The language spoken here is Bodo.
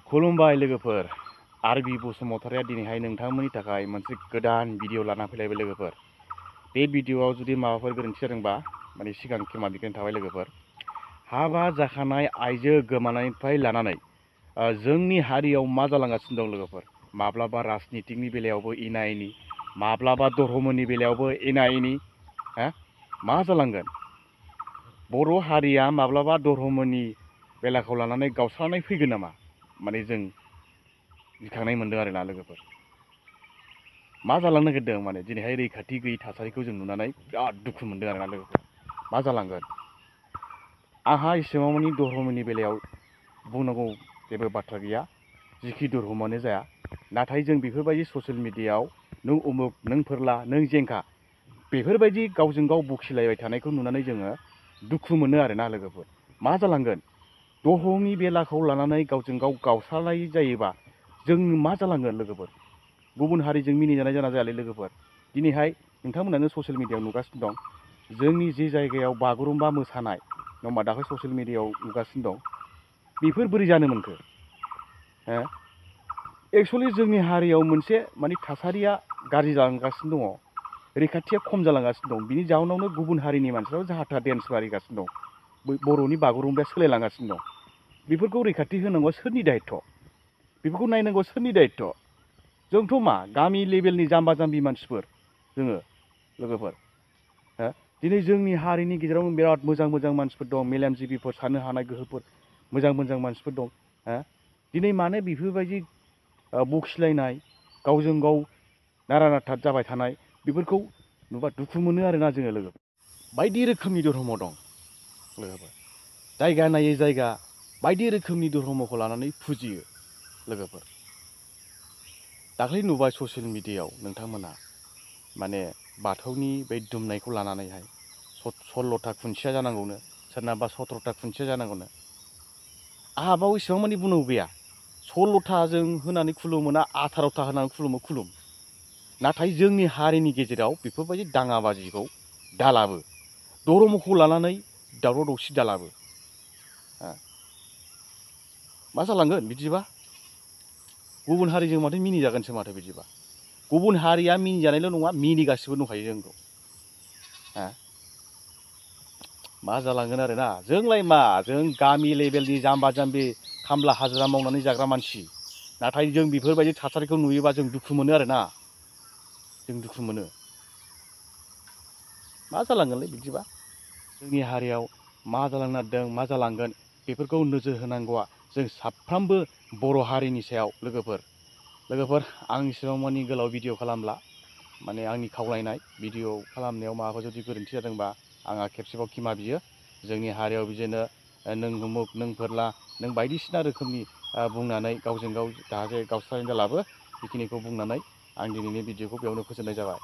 खुलुमबाय लोगोफोर आरबि बसुमतारिया दिनैहाय नोंथांमोननि थाखाय मोनसे गोदान भिडिअ लाना फैलायबाय लोगोफोर। बे भिडिअआव जुदि माबाफोर गोरोन्थि जादोंबा माने सिगां खेमा बिग्रोन थाबाय लोगोफोर। हाबा जाखानाय आइजो गोमानायनिफ्राय लानानै जोंनि हारियाव मा जालांगासिनो दं लोगोफोर। माब्लाबा राजनितिकनि बेलायावबो एना एनि, माब्लाबा धर्मनि बेलायावबो एना एनि। मा जालांगोन? बर' हारिया माब्लाबा धर्मनि बेलाखौ लानानै गावस्रानाय फैगोन नामा? माने जों गिखांनाय मोनदों आरोना लोगोफोर। मा जालांनो नागिरदों माने दिनैहाय रैखाथि गैयै थासारिखौ जों नुनानै बिराद दुखु मोनदों आरोना लोगोफोर। मा जालांगोन? आंहा एसेबां मानि धर्मनि बेलायाव बुंनांगौ जेबो बाथ्रा गैया, जिखि धर्मआनो जाया। नाथाय जों बेफोरबायदि ससियेल मिडियायाव नों उमुक नों फोरला नों जेंखा बेफोरबायदि गावजों गाव बखिलायबाय थानायखौ नुनानै जोङो दुखु मोनो आरोना लोगोफोर। मा जालांगोन? धर्मनि बेलाखौ लानानै गावजों गाव गावस्रानाय जायोबा जों मा जालांगोन लोगोफोर? गुबुन हारिजों मिनिजानाय जाना जायालै लोगोफोर। दिनैहाय नोंथांमोनानो ससियेल मिडियायाव नुगासिनो दं, जोंनि जे जायगायाव बागुरुम्बा मोसानाय नङा होमबा, दाख्लै ससियेल मिडियायाव नुगासिनो दं। बेफोर बोरै जानो मोनखो? एक्सुवेलि जोंनि हारियाव मोनसे माने थासारिया गाज्रि जालांगासिनो दङ, रैखाथिया खम जालांगासिनो दं। बिनि जाहोनावनो गुबुन हारिनि मानसिफ्राबो जाहाथा डेन्स मारिगासिनो दं, बर'नि बागुरुम्बाया सोलायलांगासिनो दं। बेफोरखौ रैखाथि होनांगौआ सोरनि दायित्व? बेफोरखौ नायनांगौ सोरनि दायित्व? जोंथ' मा गामि लेभेलनि जाम्बा जाम्बि मानसिफोर जोङो लोगोफोर। दिनै जोंनि हारिनि गेजेराव बिराद मोजां मोजां मानसिफोर दं, मेलेमजिबिफोर, साननो हानाय गोहोफोर, मोजां मोजां मानसिफोर दं। दिनै मानो बेफोरबायदि बखिलायनाय, गावजों गाव नारा नाथा जाबाय थानाय बेफोरखौ नुबा दुखु मोनो आरोना जोङो लोगो। बायदि रोखोमनि धर्म दं लोगोफोर। जायगा नायै जायगा बायदि रोखोमनि धर्मखौ लानानै फुजियो लोगोफोर। दाख्लै नुबाय ससियेल मिडियायाव नोंथांमोना माने बाथौनि बै दुमनायखौ लानानैहाय 16था खुन्थिया जानांगौनो, सोरनाबा 17था खुन्थिया जानांगौनो। आंहा बाव इसेबां मानि बुंनांगौ गैया। 16थाजों होनानै खुलुमो ना 18था होनानै खुलुमो खुलुम। नाथाय जोंनि हारिनि गेजेराव बेफोरबायदि दाङाबाजिखौ दालाबो, धर्मखौ लानानै दावराव दावसि दालाबो। मा जालांगोन बिदिबा? गुबुन हारिजों माथो मिनिजागोनसो माथो बिदिबा। गुबुन हारिया मिनिजानायल' नङा, मिनिगासिबो दंखायो जोंखौ। मा जालांगोन आरोना। जोंलाय मा, जों गामि लेभेलनि जाम्बा जाम्बि खामला हाजिरा मावनानै जाग्रा मानसि। नाथाय जों बेफोरबायदि थासारिखौ नुयोबा जों दुखु मोनो आरोना, जों दुखु मोनो। मा जालांगोनलै बिदिबा? जोंनि हारियाव मा जालांनो नागिरदों, मा जालांगोन बेफोरखौ नोजोर होनांगौआ जों साफ्रोमबो बर' हारिनि सायाव लोगोफोर। आं इसेबां मानि गोलाव भिडिअ खालामला, माने आंनि खावलायनाय भिडिअ खालामनायाव माबाफोर जुदि गोरोन्थि जादोंबा आंहा खेबसेबाव क्षमा बियो। जोंनि हारियाव बिदिनो नों उमुक नों फोरला नों बायदिसिना रोखोमनि बुंनानै गावजों गाव जाहाथे गावस्रानाय दालाबो, बेखिनिखौ बुंनानै आं दिनैनि भिडिअखौ बेयावनो फोजोबनाय जाबाय।